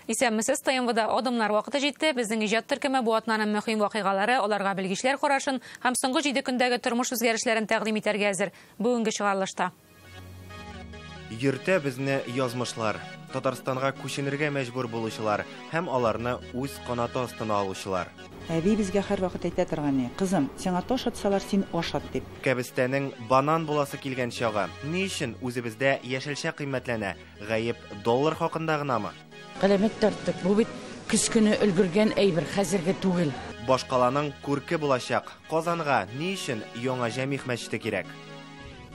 Исәнмесез, ТНВда адымнар вакыты җитте. Безнең иҗат төркеме бу атнаның мөһим вакыйгалары, аларга белгечләр карашын һәм соңгы 7 көндәге тормыш үзгәрешләрен тәкъдим итәргә әзер. Бүгенге чыгарылышта. Йөртә безне язмышлар, Татарстанга күченергә мәҗбүр булучылар һәм аларны үз канаты астына алучылар. Әби безгә һәрвакыт әйтә торган иде: "Кызым, сиңа таш атсалар, син аш ат", дип. Кәбестәнең банан буласы килгән чагы. Ни өчен үзебездә яшелчә кыйммәтләнә? Гаеп доллар хакында гынамы? Галәмәт тарттык. Бу бит көз көне өлгергән әйбер, хәзерге түгел. Башкаланың күрке булачак. Казанга ни өчен яңа Җәмигъ мәчете кирәк?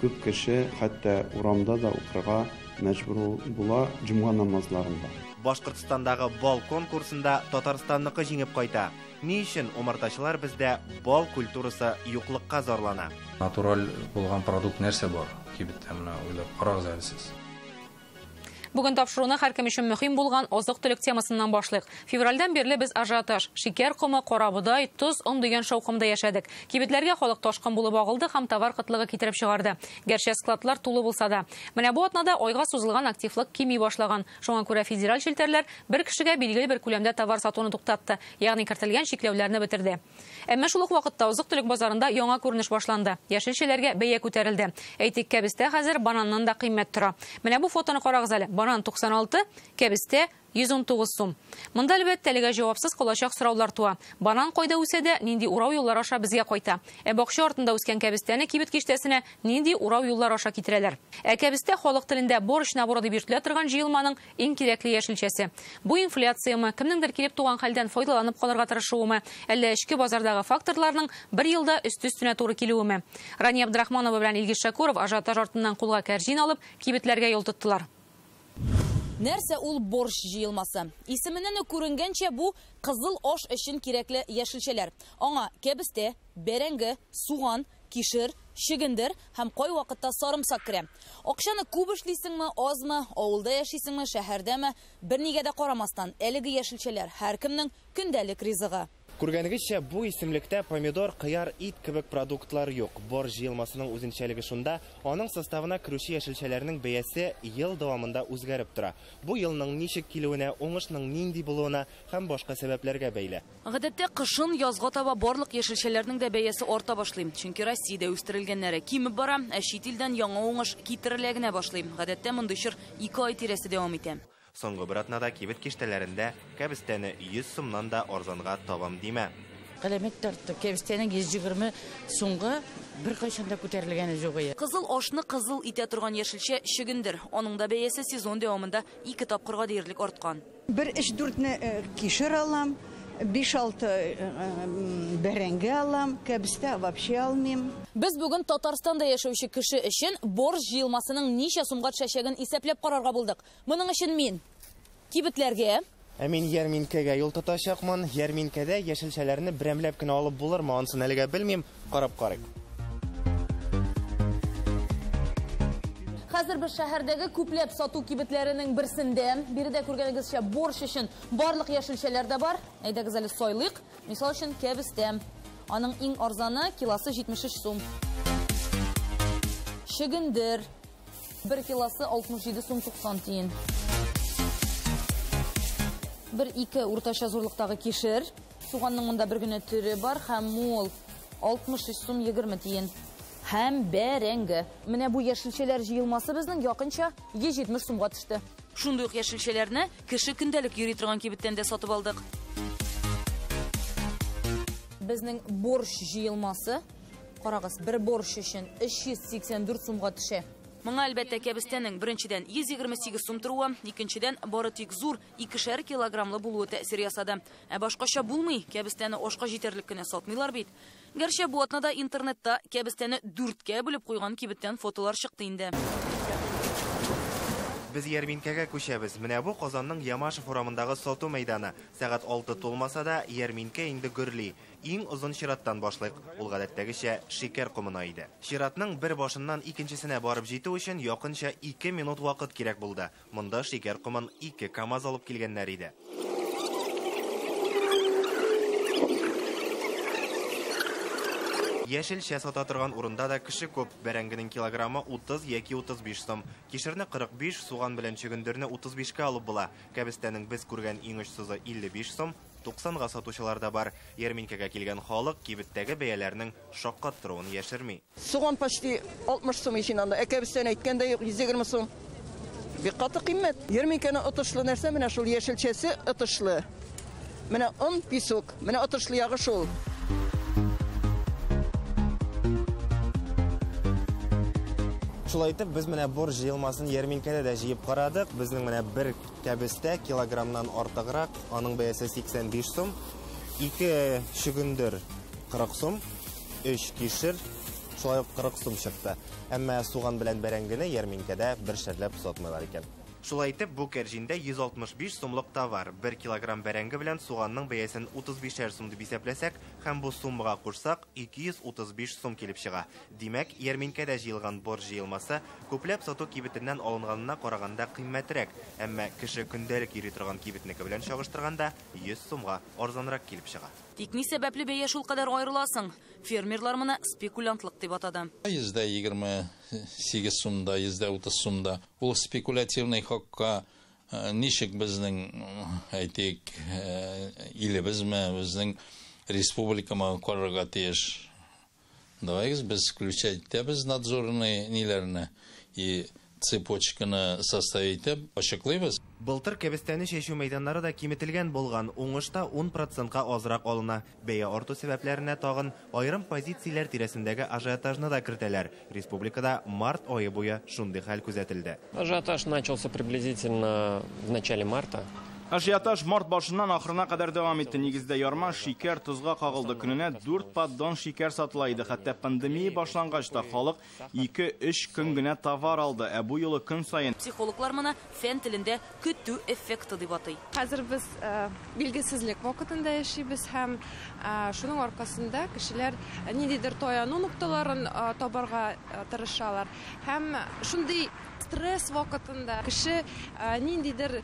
Күп кеше хәтта урамда да укырга мәҗбүр була җомга намазларында. Башкортстандагы бал конкурсында Татарстанныкы җиңеп кайта. Ни өчен умартачылар бездә бал культурасы юклыкка зарлана? Натураль булган продукт нәрсә бар? Кибеттә менә уйлап карагыз әле сез. Бүген тапшыруны һәркем өчен мөһим булган азык-төлек темасыннан башлыйк. Февральдән бирле без ажиотаж, шикәр комы, карабодай, тоз, он дигән шаукымда яшәдек. Кибетләргә халык ташкын булып агылды һәм товар кытлыгы китереп чыгарды. Гәрчә складлар тулы булса да. Менә бу атнада айга сузылган активлык кими башлаган. Шуңа күрә федераль челтәрләр бер кешегә билгеле бер күләмдә товар сатуны туктатты, ягъни кертелгән чикләүләрне бетерде. Әмма шул ук вакытта азык-төлек базарында яңа күренеш башланды. Яшелчәләргә бәя күтәрелде. Әйтик, кәбестә хәзер бананнан да кыйммәт тора. Менә бу фотоны карагыз әле. Банан 96, кәбестә 119 сум. Монда әлбәттә әлегә җавапсыз калачак сораулар туа. Банан кайда үсә дә, нинди урау юллар аша безгә кайта? Ә бакча артында үскән кәбестәне кибет киштәсенә нинди урау юллар аша китерәләр? Ә кәбестә халык телендә борщ наборы дип йөртелә торган җыелманың иң кирәкле яшелчәсе. Бу инфляциямы, кемнеңдер килеп туган хәлдән файдаланып калырга тырышуымы, әллә эчке базардагы факторларның бер елда өсте-өстенә туры килүеме? Рания Абдрахманова белән Илгиз Шакуров ажиотаж артыннан кулга кәрҗин алып, кибетләргә юл тоттылар. Нәрсә ул борщ җыелмасы? Исеменнән үк күренгәнчә, бу кызыл аш өчен кирәкле яшелчәләр. Аңа кәбестә, бәрәңге, суган, кишер, чөгендер һәм кайвакытта сарымсак керә. Акчаны күп эшлисеңме, азмы, авылда яшисеңме, шәһәрдәме, бернигә дә карамастан, әлеге яшелчәләр һәркемнең көндәлек ризыгы. Күргәнегезчә, бу исемлектә помидор, кыяр, ит кебек продуктлар юк. Борщ җыелмасының үзенчәлеге шунда, аның составына керүче яшелчәләрнең бәясе ел дәвамында үзгәреп тора. Бу елның ничек килүенә, уңышның нинди булуына һәм башка сәбәпләргә бәйле. Гадәттә кышын язга таба барлык яшелчәләрнең дә бәясе арта башлый. Чөнки Россиядә үстерелгәннәре кимеп бара, ә чит илдән яңа уңыш китерелә генә башлый. Гадәттә мондый чор 2 ай тирәсе дәвам итә. Соңгы бер атнада кибет киштәләрендә кәбестәне 100 сумнан да арзанга табам димә. Галәмәт тартты. Кәбестәнең 120 сумга бер кайчан да күтәрелгәне юк иде. Кызыл ашны кызыл итә торган яшелчә чөгендер. Аның да бәясе сезон дәвамында 2 тапкырга диярлек арткан. Бер өч дүртне кишер алам, биш-алты бәрәңге алам, кәбестә вообще алмыйм. Без бүген Татарстанда яшәүче кеше өчен борщ җыелмасының ничә сумга төшәчәген исәпләп карарга булдык. Моның өчен мин кибетләргә, Ә мин ярминкәгә юл тотачакмын. Ярминкәдә яшелчәләрне берәмләп кенә алып булырмы, анысын әлегә белмим. Карап карыйк. Хәзер без шәһәрдәге күпләп сату кибетләренең берсендә. Биредә күргәнегезчә борщ өчен барлык яшелчәләр дә бар. Әйдәгез әле сайлыйк. Мисал өчен кәбестә. Аның иң арзаны килосы 73 сум. Чөгендер. Бер килосы 67 сум 90 тиен. Бер ике уртача зурлыктагы кишер. Суганның монда бер генә төре бар һәм ул 63 сум 20 тиен. Һәм бәрәңге. Менә бу яшелчәләр җыелмасы безнең якынча 170 сумга төште. Шундый ук яшелчәләрне кеше көндәлек йөри торган кибеттән дә сатып алдык. Безнең борщ җыелмасы, карагыз, бер борщ өчен 384 сумга төшә. Моңа әлбәттә кәбестәнең беренчедән 128 сум торуы, икенчедән бары тик зур 2 килограммлы булуы тәэсир ясады. Ә башкача булмый, кәбестәне ашка җитәрлек кенә сатмыйлар бит. Гәрчә бу атнада интернетта кәбестәне 4кә бүлеп куйган кибеттән фотолар чыкты инде. Без ярминкәгә күчәбез. Менә бу Казанның Ямашев урамындагы сату мәйданы. Сәгать 6 тулмаса да ярминкә инде гөрли. Иң озын чираттан башлыйк. Ул гадәттәгечә шикәр комына иде. Чиратның бер башыннан икенчесенә барып җитү өчен якынча 2 минут вакыт кирәк булды. Монда шикәр комын 2 КАМАЗ алып килгәннәр иде. Яшелчә сата торган урында да кеше күп. Бәрәңгенең килограммы 30 яки 35 сум. Кишерне 45, суган белән чөгендерне 35-кә алып була. Кәбестәнең без күргән иң очсызы 55 сум, 90-га сатучылар да бар. Ярминкәгә килгән халык кибеттәге бәяләрнең шаккаттыруын яшерми. Суган почти 60 сум ичен анда. Ә кәбестәне әйткәндә юк, 120 сум. Бик каты кыйммәт. Ярминкәне отышлы нәрсә менә шул яшелчәсе отышлы. Менә он, песок, менә отышлы ягы шул. Шулай итеп, без менә борщ җыелмасын ярминкәдә дә җыеп карадык. Безнең менә бер кәбестә килограммнан артыграк, аның бәясе 85 сум. 2 чөгендер 40 сум, 3 кишер шулай ук 40 сум чыкты. Әмма суган белән бәрәңгене ярминкәдә бершәрләп сатмыйлар икән. Шулай итеп, бу кәрҗиндә 165 сумлык товар. 1 килограмм бәрәңге белән суганның бәясен 35 сум дип исәпләсәк һәм бу суммага кушсак 235 сум килеп чыга. Димәк, ярминкәдә җыелган борщ җыелмасы күпләп сату кибетеннән алынганына караганда кыйммәтрәк, әмма кеше көндәлек йөри торган кибетнеке белән чагыштырганда 100 сумга арзанрак килеп чыга. Тик ни сәбәпле бәя шулкадәр аерыласың? Фермерлар моны спекулянтлык дип атады. 28 сумда, 30 сумда. Ул спекулятивный хакка ничек безнең, әйтик, илебезме, безнең республикамы карарга тиеш? Давайте без включать итәбез надзорный ниләрне и цепочканы составить итеп ачыклыйбыз. Былтыр кәбестәне чәчү мәйданнары да киметелгән булган, уңышта 10%-ка азрак алына. Бәя арту сәбәпләренә тагын аерым позицияләр тирәсендәге ажиотажны да кертәләр. Республикада март ае буе шундый хәл күзәтелде. Ажиотаж начался приблизительно в начале марта. Ажиотаж март башыннан ахырына кадәр дәвам итте. Нигездә ярма, шикәр, тозга кагылды. Көненә 4 поддон шикәр сатыла иде. Хәтта пандемия башлангач та халык 2-3 көн генә товар алды. Ә бу юлы көн саен. Психологлар моны фән телендә көтү эффекты дип атый. Хәзер без билгесезлек вакытында яшибез һәм шуның аркасында кешеләр ниндидер таяну нокталарын табарга тырышалар. Һәм шундый стресс вакытында кеше ниндидер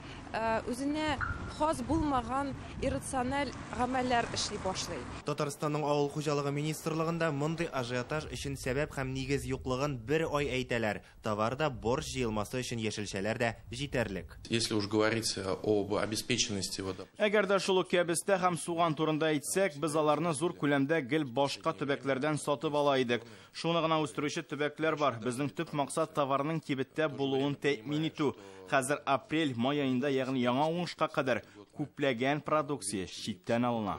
үзенә хас булмаган иррациональ гамәлләр эшли башлый. Татарстанның авыл хуҗалыгы министрлыгында мондый ажиотаж өчен сәбәп һәм нигез юклыгын бер ай әйтәләр. Товар да, борщ җыелмасы өчен яшелчәләр дә җитәрлек. Если уж говорить об обеспеченности, вот, Әгәр дә шул ук кәбестә һәм суган турында әйтсәк, без аларны зур күләмдә гел башка төбәкләрдән сатып ала идек. Шуны гына үстерүче төбәкләр бар. Безнең төп максат товарның кибеттә булуын тәэмин итү. Хәзер апрель, май аенда, ягъни яңа уңышка кадәр күпләгән продукция читтән алына.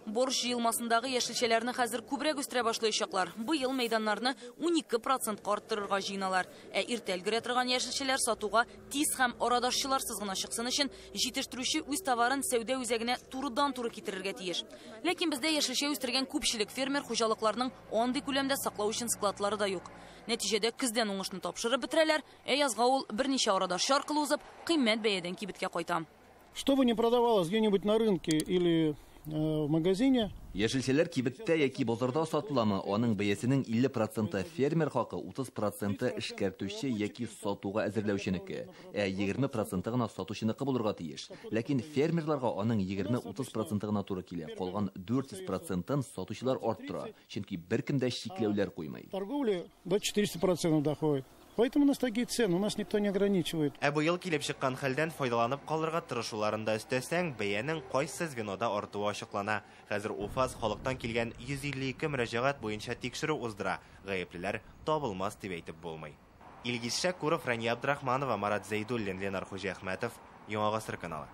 Борщ җыелмасындагы яшелчәләрне хәзер күбрәк үстерә башлаячаклар. Быел мәйданнарны 12%-ка арттырырга җыеналар. Ә иртә өлгерә торган яшелчәләр сатуга тиз һәм арадашчыларсыз гына чыксын өчен җитештерүче үз товарын сәүдә үзәгенә турыдан-туры китерергә тиеш. Ләкин бездә яшелчә үстергән күпчелек фермер хуҗалыкларның андый күләмдә саклау өчен складлары да юк. Нәтиҗәдә көздән уңышны тапшырып бетерәләр, ә язга ул берничә арадашчы аркылы узып, кыйммәт бәядән кибеткә кайта. Что бы ни продавалось где-нибудь на рынке или в магазине. Яшелчәләр кибеттә яки базарда сатыламы, аның бәясенең 50% фермер хакы, 30% эшкәртүче яки сатуга әзерләүченеке, ә 20% гына сатучыныкы булырга тиеш. Ләкин фермерларга аның 20-30% гына туры килә. Калган 400%-ын сатучылар арттыра, чөнки беркем дә чикләүләр куймый. Торговля до 400% доходит. Поэтому у нас такие цены, у нас никто не ограничивает. Ә быел килеп чыккан хәлдән файдаланып калырга тырышуларын да өстәсәң, бәянең кайсы звенода артуы ачыклана. Хәзер УФАС халыктан килгән 152 мөрәҗәгать буенча тикшерү уздыра. Гаеплеләр табылмас дип әйтеп булмый. Илгиз Шәкуров, Рания Абдрахманова, Марат Зәйдуллин, Ленар Хуҗиәхмәтов, Яңа Гасыр каналы.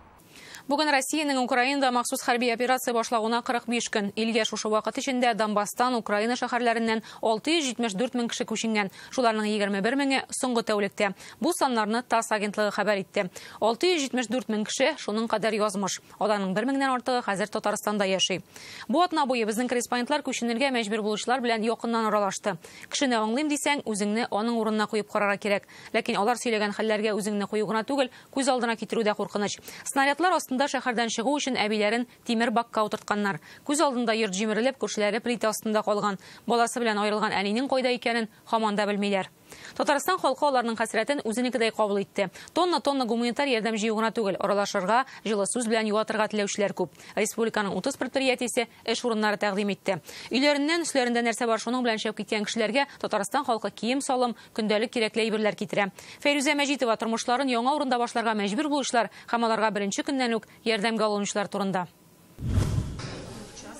Бүген Россиянең Украинада махсус хәрби операция башлавына 45 көн. Илгә шушы вакыт эчендә Донбасстан, Украина шәһәрләреннән 674 мең кеше күченгән. Шуларның 21 меңе соңгы тәүлектә. Бу саннарны ТАСС агентлыгы хәбәр итте. 674 мең кеше шуның кадәр язмыш. Аларның 1 меңнән артыгы хәзер Татарстанда яши. Бу атна буе безнең корреспондентлар күченергә мәҗбүр булучылар белән якыннан аралашты. Кешене аңлыйм дисәң, үзеңне аның урынына куеп карарга кирәк. Ләкин алар сөйләгән хәлләргә үзеңне кую гына түгел, күз алдына китерү дә куркыныч. Снарядлар астында шәһәрдән чыгу өчен әбиләрен тимер бакка утыртканнар. Күз алдында йорт җимерелеп, күршеләре плита астында калган. Баласы белән аерылган әнинең кайда икәнен һаман да белмиләр. Татарстан халкы аларның хәсрәтен үзенекедәй кабул итте. Тонна-тонна гуманитар ярдәм җыю гына түгел, аралашырга, җылы сүз белән юатырга теләүчеләр күп. Республиканың 30 предприятиесе эш урыннары тәкъдим итте. Өйләреннән, өсләрендә нәрсә бар, шуның белән чыгып киткән кешеләргә Татарстан халкы кием-салым, көндәлек кирәкле әйберләр китерә. Фәйрүзә Мәҗитова тормышларын яңа урында башларга мәҗбүр булучылар һәм аларга беренче көннән үк ярдәмгә алынучылар турында.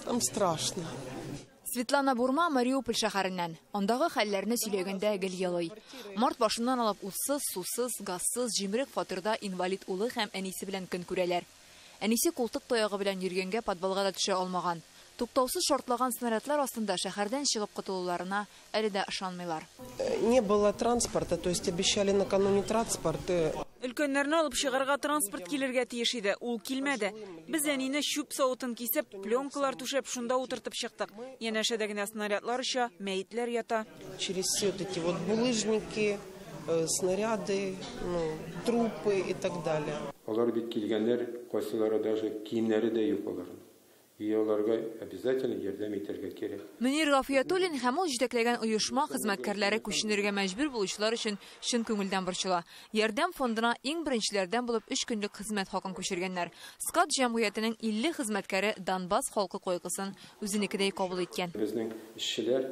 Там страшно. Светлана Бурма Мариуполь шәһәреннән. Андагы хәлләрне сөйләгәндә гел елый. Март башыннан алып утсыз, сусыз, газсыз, җимерек фатирда инвалид улы һәм әнисе белән көн күрәләр. Әнисе култык таягы белән йөргәнгә подвалга да төшә алмаган. Туктаусыз шартлаган снарядлар астында шәһәрдән чыгып котылуларына әле дә ышанмыйлар. Не было транспорта, то есть обещали накануне транспорт. Өлкәннәрне алып чыгарга транспорт килергә тиеш иде, ул килмәде. Без әнине чүп савытын кисеп, пленкалар түшәп шунда утыртып чыктык. Янәшәдә генә снарядлар оча, мәетләр ята. Через все вот эти вот булыжники, снаряды, ну, трупы и так далее. Алар бит килгәннәр, кайсылары даже киемнәре дә юк аларның. И аларга обязательно ярдәм итәргә кирәк. Мөнир Гафиятуллин һәм ул җитәкләгән оешма хезмәткәрләре күченергә мәҗбүр булучылар өчен чын күңелдән борчыла. Ярдәм фондына иң беренчеләрдән булып 3 көнлек хезмәт хакын күчергәннәр. Скат җәмгыятенең 50 хезмәткәре Донбасс халкы кайгысын үзенекедәй кабул иткән. Безнең эшчеләр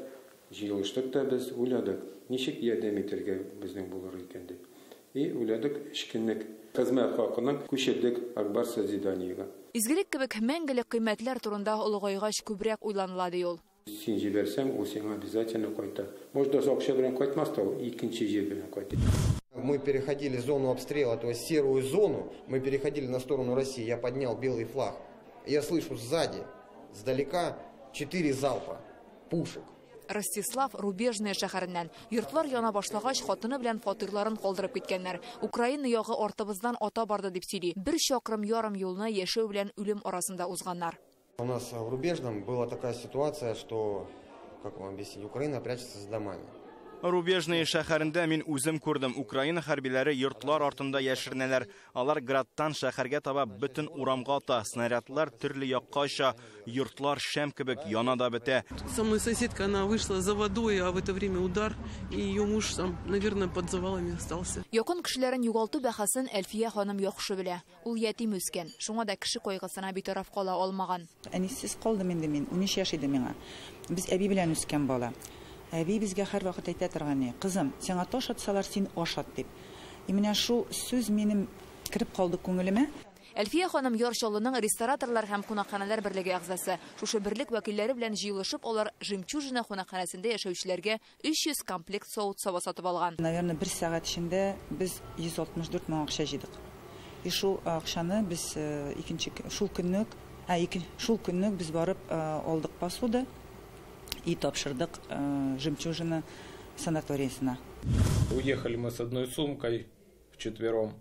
җыелыштык та без уйладык, ничек ярдәм итәргә безнең булыр икән дип. И уйладык, 3 көнлек хезмәт хакын күчердек Акбар Созиданиега. Изгелек кебек мәңгелек кыйммәтләр турында олыгайгач күбрәк уйланыла, ди ул. Син җибәрсәң, ул сиңа обязательно кайта. Может, даже акча белән кайтмас та, ул икенче җир белән кайта. Мы переходили зону обстрела, то есть серую зону, мы переходили на сторону России. Я поднял белый флаг. Я слышу сзади, сдалека 4 залпа пушек. Ростислав Рубежное шәһәреннән. Йортлар яна башлагач, хатыны белән фатирларын калдырып киткәннәр. Украина ягы артыбыздан ата барды дип сөйли. 1,5 чакрым юлны яшәү белән үлем арасында узганнар. У нас в Рубежном была такая ситуация, что, как вам объяснить, Украина прячется за домами. Рубежное шәһәрендә мин үзем күрдем. Украина хәрбиләре йортлар артында яшеренәләр. Алар градтан шәһәргә таба бөтен урамга ата. Снарядлар төрле якка оча. Йортлар шәм кебек яна да бетә. Со мной соседка, она вышла за водой, а в это время удар, и ее муж там, наверное, под завалами остался. Якын кешеләрен югалту бәһасен Әлфия ханым яхшы белә. Ул ятим үскән, шуңа да кеше кайгысына битараф кала алмаган. Әнисез калдым инде мин, 13 яшь иде миңа. Без әби белән үскән бала. Әби безгә һәрвакыт әйтә торган иде: "Кызым, сиңа таш атсалар, син ашат" дип. И менә шул сүз минем кереп калды күңелемә. Әлфия ханым Яр Чаллының рестораторлар һәм кунакханәләр берлеге әгъзасы. Шушы берлек вәкилләре белән җыелышып, алар Жемчужина кунакханәсендә яшәүчеләргә 300 комплект савыт-саба сатып алган. Наверное, бер сәгать эчендә без 164 мең акча җыйдык. И шул акчаны без икенче шул көнне шул көнне без барып алдык посуда и тапшырдык Жемчужина санаториясына. Уехали мы с одной сумкой вчетвером.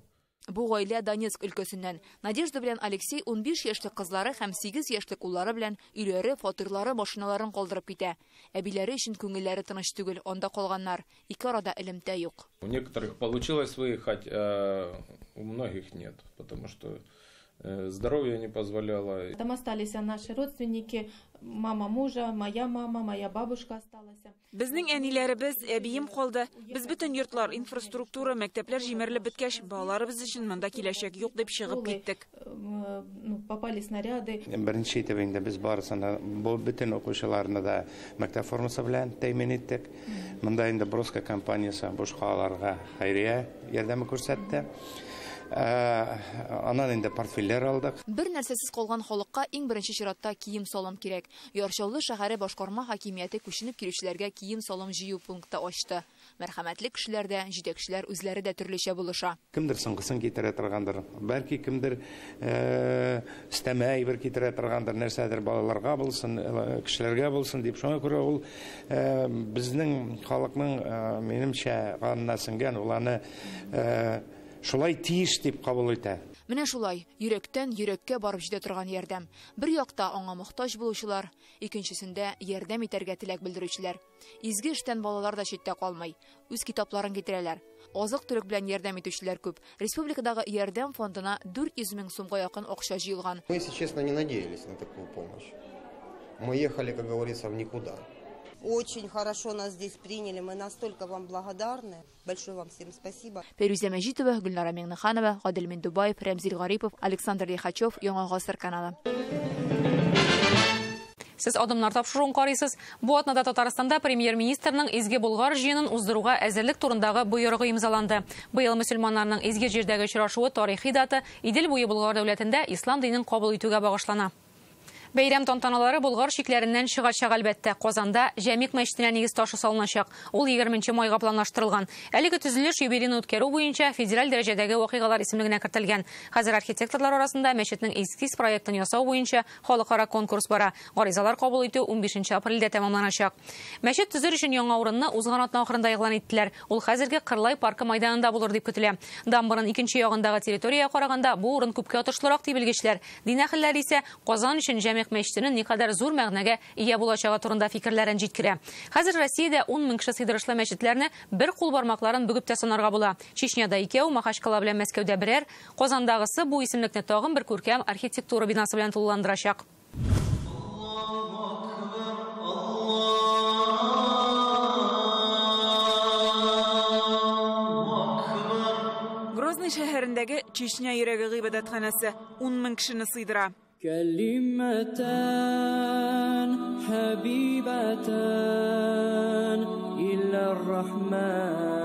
Бу гаилә Донецк өлкәсеннән. Надежда белән Алексей 15 яшьлек кызлары һәм 8 яшьлек уллары белән өйләре, фатирлары, машиналарын калдырып китә. Әбиләре өчен күңелләре тыныч түгел, анда калганнар. Ике арада элемтә юк. У некоторых получилось выехать, а у многих нет, потому что здоровье не позволяло. Там остались наши родственники, мама мужа, моя мама, моя бабушка осталась. Безнең әниләребез, әбием калды. Без бөтен йортлар, инфраструктура, мәктәпләр җимерелеп беткәч, балаларыбыз өчен монда киләчәк юк дип чыгып киттек. Ну, попали снаряды. Беренче итеп инде без барысына, бу бөтен укучыларны да мәктәп формасы белән тәэмин иттек. Монда инде Броска компаниясе башкаларга хәйрия ярдәме күрсәтте. Аннан инде портфельләр алдык. Бер нәрсәсез калган халыкка иң беренче чиратта кием-салым кирәк. Яр Чаллы шәһәре башкарма хакимияте күченеп килүчеләргә кием-салым җыю пункты ачты. Мәрхәмәтле кешеләр дә, җитәкчеләр үзләре дә төрлечә булыша. Кемдер соңгысын китерә торгандыр, бәлки кемдер өстәмә әйбер китерә торгандыр, нәрсәдер балаларга булсын, кешеләргә булсын дип. Шуңа күрә ул безнең халыкның, минемчә, канына сеңгән, ул аны шулай тиеш дип кабул итә. Менә шулай, йөрәктән йөрәккә барып җитә торган ярдәм. Бер якта аңа мохтаҗ булучылар, икенчесендә ярдәм итәргә теләк белдерүчеләр. Изге эштән балалар да читтә калмый. Үз китапларын китерәләр. Азык-төлек белән ярдәм итүчеләр күп. Республикадагы ярдәм фондына 400 мең сумга якын акча җыелган. Мы, если честно, не надеялись на такую помощь. Мы ехали, как говорится, в никуда. Очень хорошо нас здесь приняли. Мы настолько вам благодарны. Большое вам всем спасибо. Фәйрүзә Мәҗитова, Гөлнара Миңнеханова, Гадел Миндубаев, Рәмзил Гарипов, Александр Лихачев, Яңа Гасыр каналы. Сез адымнар тапшыруын карыйсыз. Бу атнада Татарстанда премьер-министрның Изге Болгар җыенын уздыруга әзерлек турындагы боерыгы имзаланды. Быел мөселманнарның изге җирдәге очрашуы тарихи дата Идел буе Болгар дәүләтендә ислам динен кабул итүгә багышлана. Бәйрәм тантаналары Болгар чикләреннән чыгачак әлбәттә. Казанда Җәмигъ мәчетенә нигез ташы салыначак. Ул 20 майга планлаштырылган. Әлеге төзелеш юбилейны үткәрү буенча федераль дәрәҗәдәге вакыйгалар исемлегенә кертелгән. Хәзер архитекторлар арасында мәчетнең эскиз проектын ясау буенча халыкара конкурс бара. Гаризалар кабул итү 15 апрельдә тәмамланачак. Мәчет төзер өчен яңа урынны узган атна ахырында игълан иттеләр. Ул хәзерге Кырлай паркы майданында булыр дип көтелә. Дамбаның икенче ягындагы территориягә караганда бу урын күпкә отышлырак дип белгечләр. Дин әһелләре исә Казан өчен Җәмигъ мәчетенең никадәр зур мәгънәгә ия булачагы турында фикерләрен җиткерә. Хәзер Россиядә 10 мең кеше сыйдырышлы мәчетләрне бер кул бармакларын бөгеп тә санарга була. Чечняда икәү, Махачкала белән Мәскәүдә берәр, Казандагысы бу исемлекне тагын бер күркәм архитектура бинасы белән тулыландырачак. Грозный шәһәрендәге Чечня йөрәге гыйбадәтханәсе 10 мең кешене сыйдыра. كلمتان حبيبتان إلى الرحمن.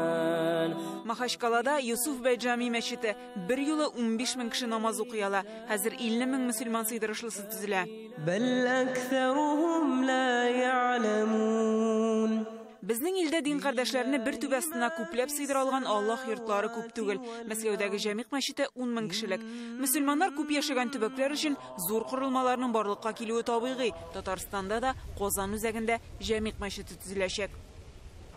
Махачкалада Юсуф бәй Джами мәчете бер юлы 15 мең кеше намаз укый ала. Хәзер 50 мең мөселман сыйдырышлысы төзелә. بل أكثرهم لا يعلمون. Безнең илдә дин кардәшләрне бер түбә астына күпләп сыйдыра алган Аллаһ йортлары күп түгел. Мәскәүдәге Җәмигъ мәчете 10 мең кешелек. Мөселманнар күп яшәгән төбәкләр өчен зур корылмаларның барлыкка килүе табигый. Татарстанда да Казан үзәгендә Җәмигъ мәчете төзеләчәк.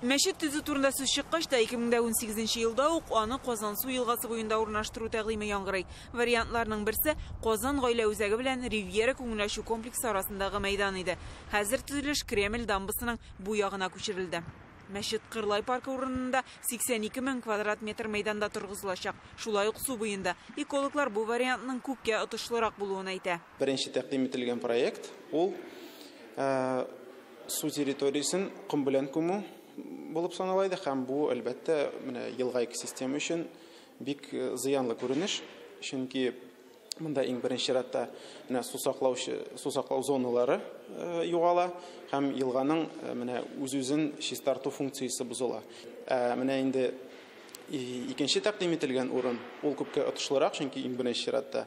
Мәчет төзү турында сүз чыккач та 2018 елда ук аны Казансу елгасы буенда урнаштыру тәкъдиме яңгырый. Вариантларның берсе Казан гаилә үзәге белән Ривьера күңел ачу комплексы арасындагы мәйдан иде. Хәзер төзелеш Кремль дамбасының бу ягына күчерелде. Мәчет Кырлай паркы урынында 82 мең квадрат метр мәйданда торгызылачак. Шулай ук су буенда. Экологлар бу вариантның күпкә отышлырак булуын әйтә. Беренче тәкъдим ителгән проект ул су территориясен ком белән күмү булып санала иде һәм бу әлбәттә менә елга экосистема өчен бик зыянлы күренеш, чөнки монда иң беренче чиратта менә су саклау зоналары югала һәм елганың менә үз-үзен чистарту функциясе бозыла. Менә инде икенче тәкъдим ителгән урын ул күпкә отышлырак, чөнки иң беренче чиратта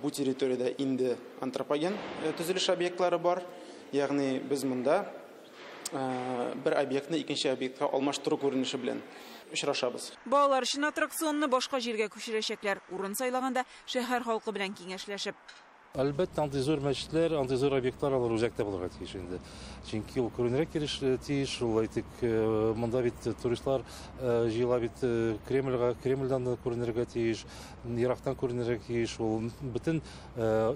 бу территориядә инде антропоген төзелеш объектлары бар, ягъни без монда бер объектны икенче объектка алмаштыру күренеше белән очрашабыз. Балалар өчен аттракционны башка җиргә күчерәчәкләр. Урын сайлаганда шәһәр халкы белән киңәшләшеп. Әлбәттә, андый зур мәчетләр, андый зур объектлар алар үзәктә булырга тиеш инде. Чөнки ул күренергә тиеш, ул әйтик, монда бит туристлар җыела бит Кремльгә, Кремльдән дә күренергә тиеш, ерактан күренергә тиеш. Ул бөтен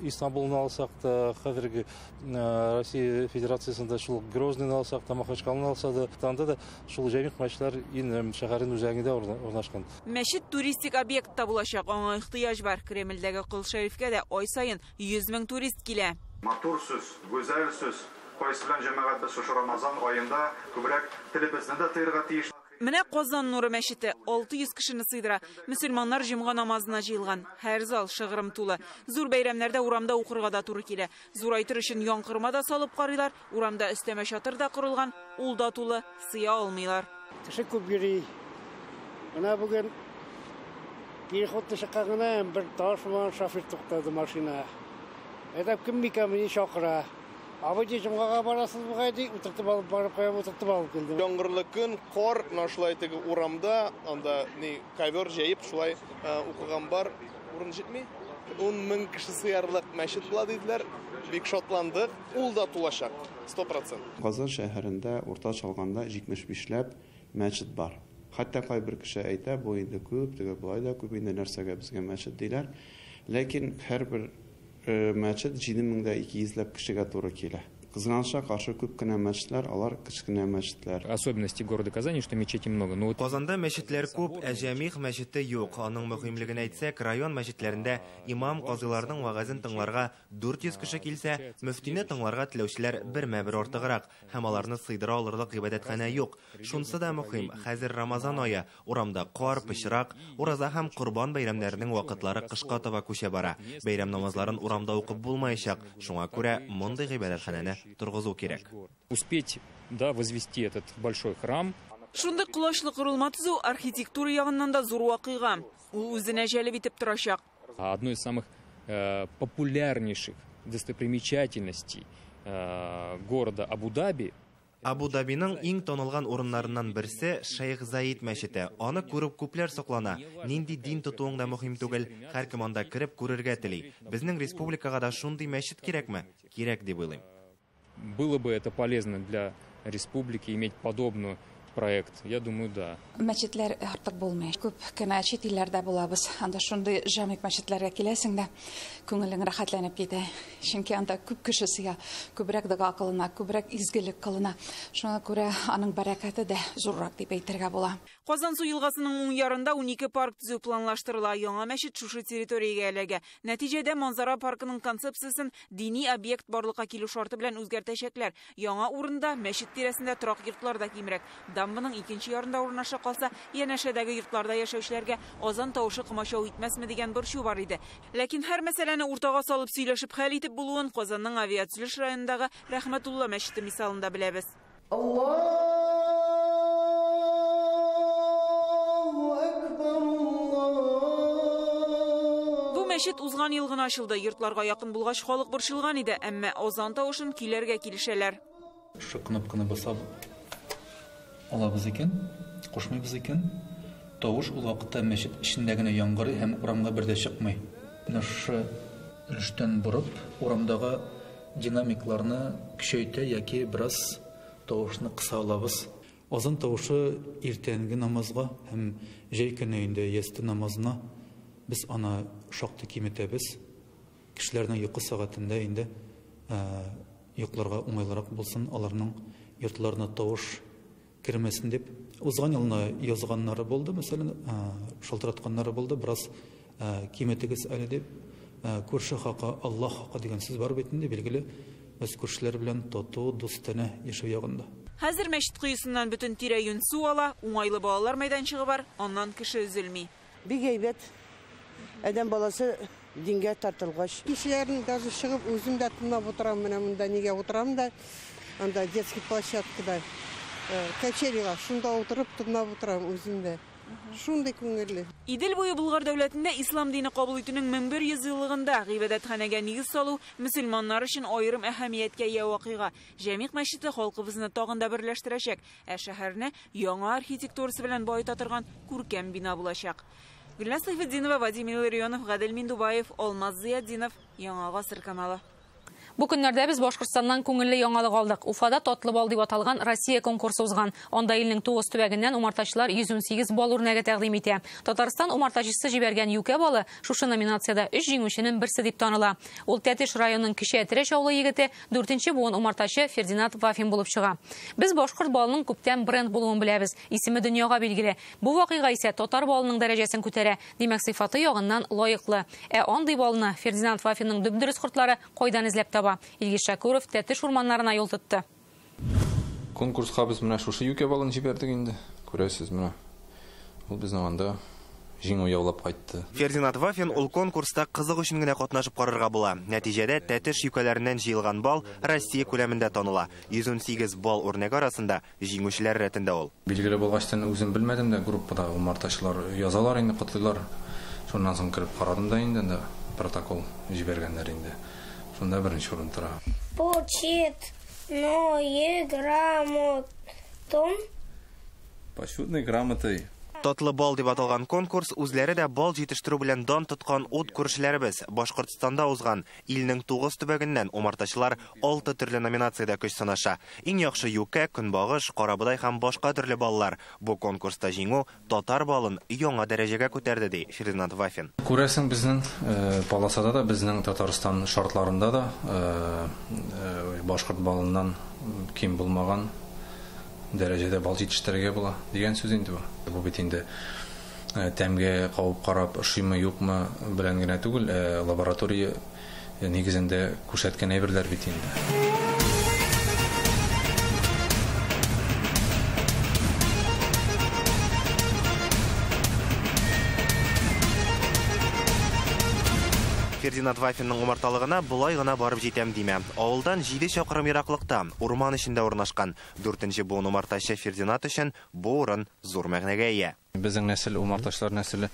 Истанбулны алсак та, хәзерге Россия Федерациясендә шул Грозныйны алсак та, Махачкаланы алсак та, анда да шул җәмигъ мәчетләр ин шәһәрнең үзәгендә урнашкан. Мәчет туристик объект та булачак, аңа ихтыяҗ бар. Кремльдәге Кол Шәрифкә дә ай саен 100 мең турист килә. Матур сүз, гүзәл сүз. Кайсы белән җәмәгать без шушы Рамазан аенда күбрәк телебезне дә тыярга тиеш. Менә Казан нуры мәчете 600 кешене сыйдыра. Мөселманнар җомга намазына җыелган. Һәр зал шыгрым тулы. Зур бәйрәмнәрдә урамда укырга да туры килә. Зурайтыр өчен яңгырма да салып карыйлар. Урамда өстәмә чатыр да корылган, ул да тулы, сыя алмыйлар. Кеше күп йөри. Менә бүген переходны чыккан гына бер таш белән шофер туктады машина. Әйтәм, кем микән мине чакыра? Абый, җомгага барасыз бугай ди, утыртып алып барып куям, утыртып алып килдем. Яңгырлы көн, кар, менә шулай теге урамда, анда ни ковер җәеп шулай укыган бар, урын җитми. 10 мең кеше сыярлык мәчет була диделәр. Бик шатландык. Ул да тулачак, 100%. Казан шәһәрендә уртача алганда 75ләп мәчет бар. Хәтта кайбер кеше әйтә, бу инде күп, теге болай да күп инде нәрсәгә безгә мәчет диләр. Ләкин һәрбер мәчет 7200 ләп кешегә туры килә. Кызганычка каршы, күп кенә мәчетләр, алар кечкенә мәчетләр. Особенности города Казани, что мечетей много. Но вот Казанда мәчетләр күп, ә Җәмигъ мәчете юк. Аның мөһимлеген әйтсәк, район мәчетләрендә имам казыйларның вәгазен тыңларга 400 кеше килсә, мөфтине тыңларга теләүчеләр бермә-бер артыграк һәм аларны сыйдыра алырлык гыйбадәтханә юк. Шунсы да мөһим, хәзер Рамазан ае, урамда кар, пычрак, ураза һәм Корбан бәйрәмнәренең вакытлары кышка таба күчә бара. Бәйрәм намазларын урамда укып булмаячак. Шуңа күрә мондый гыйбадәтханәне торгызу кирәк. Успеть, да, возвести этот большой храм. Шундый колачлы корылма төзү архитектура ягыннан да зур вакыйга. Ул үзенә җәлеп итеп торачак. Одной из самых популярнейших достопримечательностей города Абу-Даби. Абу-Дабиның иң танылган урыннарыннан берсе Шейх Заид мәчете. Аны күреп күпләр соклана. Нинди дин тотуың да мөһим түгел, һәркем анда кереп күрергә тели. Безнең республикага да шундый мәчет кирәкме? Кирәк дип уйлыйм. Было бы это полезно для республики иметь подобную проект? Я думаю, да. Мәчетләр артык булмый. Күп кенә чит илләрдә булабыз. Анда шундый җамик мәчетләргә киләсең дә, күңелең рәхәтләнеп китә. Чөнки анда күп кеше сыя, күбрәк дога кылына, күбрәк изгелек кылына. Шуңа күрә аның бәрәкәте дә зуррак дип әйтергә була. Казансу елгасының уң ярында 12 парк төзү планлаштырыла. Яңа мәчет шушы территориягә эләгә. Нәтиҗәдә Манзара паркының концепциясен дини объект барлыкка килү шарты белән үзгәртәчәкләр. Яңа урында мәчет тирәсендә торак йортлар да кимрәк. Дамбаның икенче ярында урнаша калса, янәшәдәге йортларда яшәүчеләргә азан тавышы комачау итмәсме дигән борчу бар иде. Ләкин һәр мәсьәләне уртага салып сөйләшеп хәл итеп булуын Казанның авиатөзелеш районындагы Рәхмәтулла мәчете мисалында беләбез. Бу мәчет узган ел гына ачылды. Йортларга якын булгач халык борчылган иде, әмма азан тавышын көйләргә килешәләр. Шушы кнопканы басып алабыз икән, кушмыйбыз икән, тавыш ул вакытта мәчет эчендә генә яңгырый һәм урамга бер дә чыкмый. Менә шушы өлештән борып, урамдагы динамикларны көчәйтә яки бераз тавышны кыса алабыз. Азан тавышы иртәнге намазга һәм җәй көне инде ястү намазына без аны шактый киметәбез. Кешеләрнең йокы сәгатендә инде йокларга уңайлырак булсын, аларның йортларына тавыш кермәсен дип. Узган елны язганнары булды, мәсәлән, шалтыратканнары булды, бераз киметегез әле дип. Күрше хакы, Аллаһ хакы дигән сүз бар бит инде, билгеле, без күршеләр белән тату, дустанә яшәү ягында. Хәзер мәчет коесыннан бөтен тирә-юнь су ала, уңайлы балалар мәйданчыгы бар, аннан кеше өзелми. Бик әйбәт. Адәм баласы дингә тартылгач. Кешеләрнең даже чыгып үзем дә тыңлап утырам, менә монда нигә утырам да, анда детский площадкада, качелига шунда утырып тыңлап утырам үзем дә. Шундый күңелле. Идел буе Болгар дәүләтендә ислам дине кабул итүнең 1100 еллыгында гыйбадәтханәгә нигез салу мөселманнар өчен аерым әһәмияткә ия вакыйга. Җәмигъ мәчете халкыбызны тагын да берләштерәчәк, ә шәһәрне яңа архитектурасы белән баета торган күркәм бина булачак. Гөлназ Сайфетдинова, Вадим Илларионов, Гадел Миндубаев, Алмаз Зыятдинов, Яңа Гасыр каналы. Бу көннәрдә без Башкортстаннан күңелле яңалык алдык. Уфада татлы бал дип аталган Россия конкурсы узган. Анда илнең 9 төбәгеннән умартачылар 118 бал үрнәге тәкъдим итә. Татарстан умартачысы җибәргән юкә балы шушы номинациядә 3 җиңүченең берсе дип таныла. Ул Тәтеш районының Кече Әтрәч авылы егете, 4нче буын умартачы Фердинанд Вафин булып чыга. Без башкорт балының күптән бренд булуын беләбез. Исеме дөньяга билгеле. Бу вакыйга исә татар балының дәрәҗәсен күтәрә. Димәк, сыйфаты ягыннан лаеклы. Ә андый балны Фердинанд Вафинның дөп-дөрес кортлары кайдан эзләп таба? Илгиз Шәкүров Тәтеш урманнарына юл тотты. Конкурска без менә шушы юкә балын җибәрдек инде. Күрәсез менә. Ул безнең анда җиңү яулап кайтты. Фердинанд Вафин ул конкурста кызык өчен генә катнашып карарга була. Нәтиҗәдә Тәтеш юкәләреннән җыелган бал Россия күләмендә таныла. 118 бал үрнәге арасында җиңүчеләр рәтендә ул. Билгеле булгач, үзем белмәдем дә, группада умартачылар язалар инде, котлыйлар. Шуннан соң кереп карадым да инде, анда протокол җибәргәннәр инде. Шунда беренче урын тора. Почетной грамотом. Почетной грамотой. Татлы бал дип аталган конкурс үзләре дә бал җитештерү белән дан тоткан ут күршеләребез Башкортстанда узган. Илнең 9 төбәгеннән умартачылар 6 төрле номинациядә көч сынаша. Иң яхшы юкә, көнбагыш, карабодай һәм башка төрле баллар. Бу конкурста җиңү татар балын яңа дәрәҗәгә күтәрде, ди Фердинанд Вафин. Күрәсең, безнең полосада да, безнең Татарстан шартларында да башкорт балыннан ким булмаган дәрәҗәдә бал җитештерергә була дигән сүз инде бу. Бу бит инде тәмгә кабып карап, ошыймы, юкмы белән генә түгел, лаборатория нигезендә күрсәткән әйберләр бит инде. Фердинанд Вафинның умарталыгына болай гына барып җитәм димә. Авылдан 7 чакрым ераклыкта, урман эчендә урнашкан. 4нче буын умартачы Фердинанд өчен бу урын зур мәгънәгә ия. Безнең нәсел, умартачылар нәселе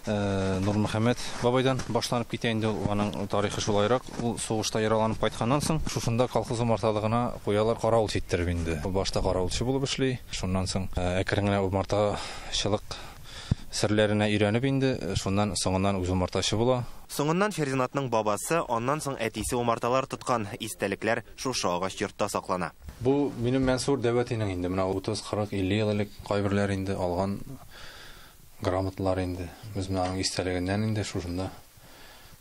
Нурмөхәммәт бабайдан башланып китә инде ул, аның тарихы шулайрак. Ул сугышта яраланып кайтканнан соң, шушында колхоз умарталыгына куялар каравылчы иттереп инде. Ул башта каравылчы булып эшли, шуннан соң әкрен генә умартачылык серләренә өйрәнеп инде, шуннан соңыннан үз умартачы була. Соңыннан Фердинандның бабасы, аннан соң әтисе умарталар тоткан. Истәлекләр шушы агач йортта саклана. Бу минем Мансур дәүләтенең инде менә 30, 40, 50 ел элек кайберләр инде алган грамоталар инде. Без менә аның истәлегеннән инде шушында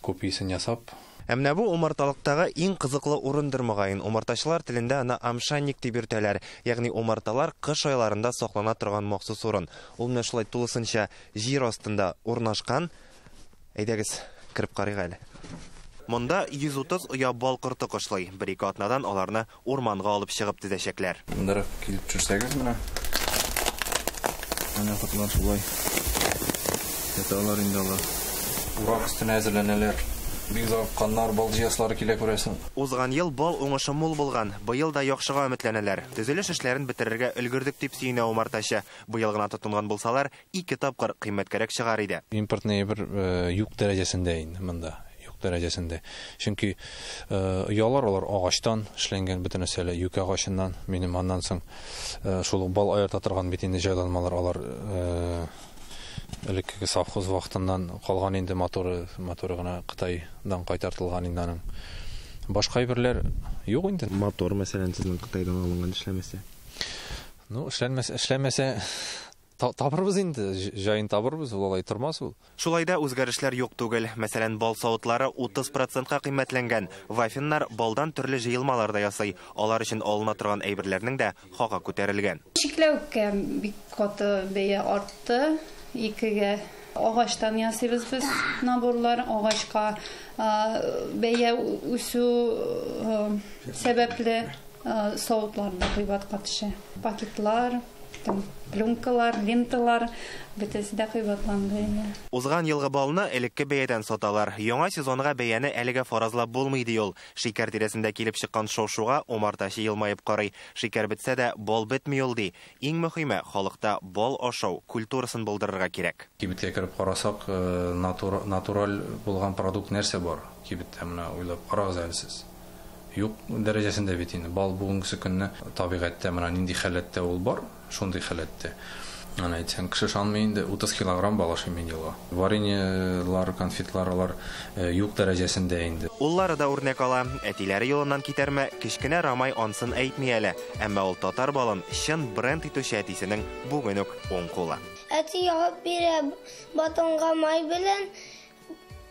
копиясен ясап. Ә менә бу умарталыктагы иң кызыклы урындыр мөгаен. Умартачылар телендә аны амшанник дип йөртәләр. Ягъни умарталар кыш айларында саклана торган махсус урын. Ул менә шулай тулысынча җир астында урнашкан. Әйдәгез, кереп карыйк әле. Монда 130 оя бал корты кышлый. Бер-ике атнадан аларны урманга алып чыгып тезәчәкләр. Мондарак килеп төшсәгез менә. Менә кортлар шулай яталар инде алар. Урак өстенә әзерләнәләр. Бик зарыкканнар, бал җыяслары килә күрәсең. Узган ел бал уңышы мул булган. Быел да яхшыга өметләнәләр. Төзелеш эшләрен бетерергә өлгердек дип сөенә умартачы. Быел гына тотынган булсалар, 2 тапкыр кыйммәткәрәк чыгар иде. Импортный бер юк дәрәҗәсендә инде монда. Юк дәрәҗәсендә. Чөнки оялар алар агачтан эшләнгән, бөтенесе әле юкә агачыннан. Минем аннан соң шул ук бал аерта торган бит инде җайланмалар алар элеккеге совхоз вакытыннан калган инде, моторы гына Кытайдан кайтартылган инде аның. Башка әйберләр юк инде. Мотор, мәсәлән, сезнең Кытайдан алынган эшләмәсә? Ну, эшләмәсә табырбыз инде, җаен табырбыз, ул алай тормас ул. Шулай да үзгәрешләр юк түгел. Мәсәлән, бал савытлары 30%-ка кыйммәтләнгән. Вафиннар балдан төрле җыелмалар да ясый. Алар өчен алына торган әйберләрнең дә хакы күтәрелгән. Чикләвеккә бик каты бәя артты. 2-гә агачтан ясыйбыз без наборлар. Агачка бәя үсү сәбәпле савытлар да кыйбатка төшә. Пакетлар, пленкалар, ленталар бөтенесе дә кыйбатланды. Узган елгы балны элекке бәядән саталар. Яңа сезонга бәяне әлегә фаразлап булмый ди ул. Шикәр тирәсендә килеп чыккан шау-шуга умартачы елмаеп карый. Шикәр бетсә дә бал бетми ул ди. Иң мөһиме халыкта бал ашау культурасын булдырырга кирәк. Кибеткә кереп карасак, натураль булган продукт нәрсә бар? Кибеттә менә уйлап карагыз әле сез. Юк дәрәҗәсендә бит инде. Бал бүгенге көнне табигатьтә менә нинди халәттә ул бар, шундый халәттә. Аны әйтсәң, кеше ышанмый инде, 30 килограмм бал ашыйм мин елга. Вареньелар, конфетлар алар юк дәрәҗәсендә инде. Уллары да үрнәк ала. Әтиләре юлыннан китәрме, кечкенә Рамай ансын әйтми әле. Әмма ул татар балын чын бренд итүче әтисенең бүген үк уң кулы. Әти ягып бирә батонга май белән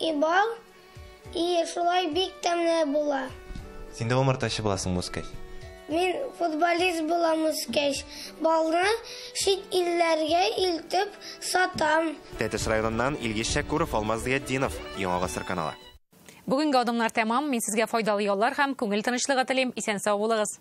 и бал, и шулай бик тәмле була. Син дә умартачы буласың, үскәч? Мин футболист булам үскәч. Балны чит илләргә илтеп сатам. Тәтеш районыннан Илгиз Шәкүров, Алмаз Зыятдинов, Яңа Гасыр каналы. Бүгенге адымнар тәмам. Мин сезгә файдалы яллар һәм күңел тынычлыгы телим. Исән сау булыгыз.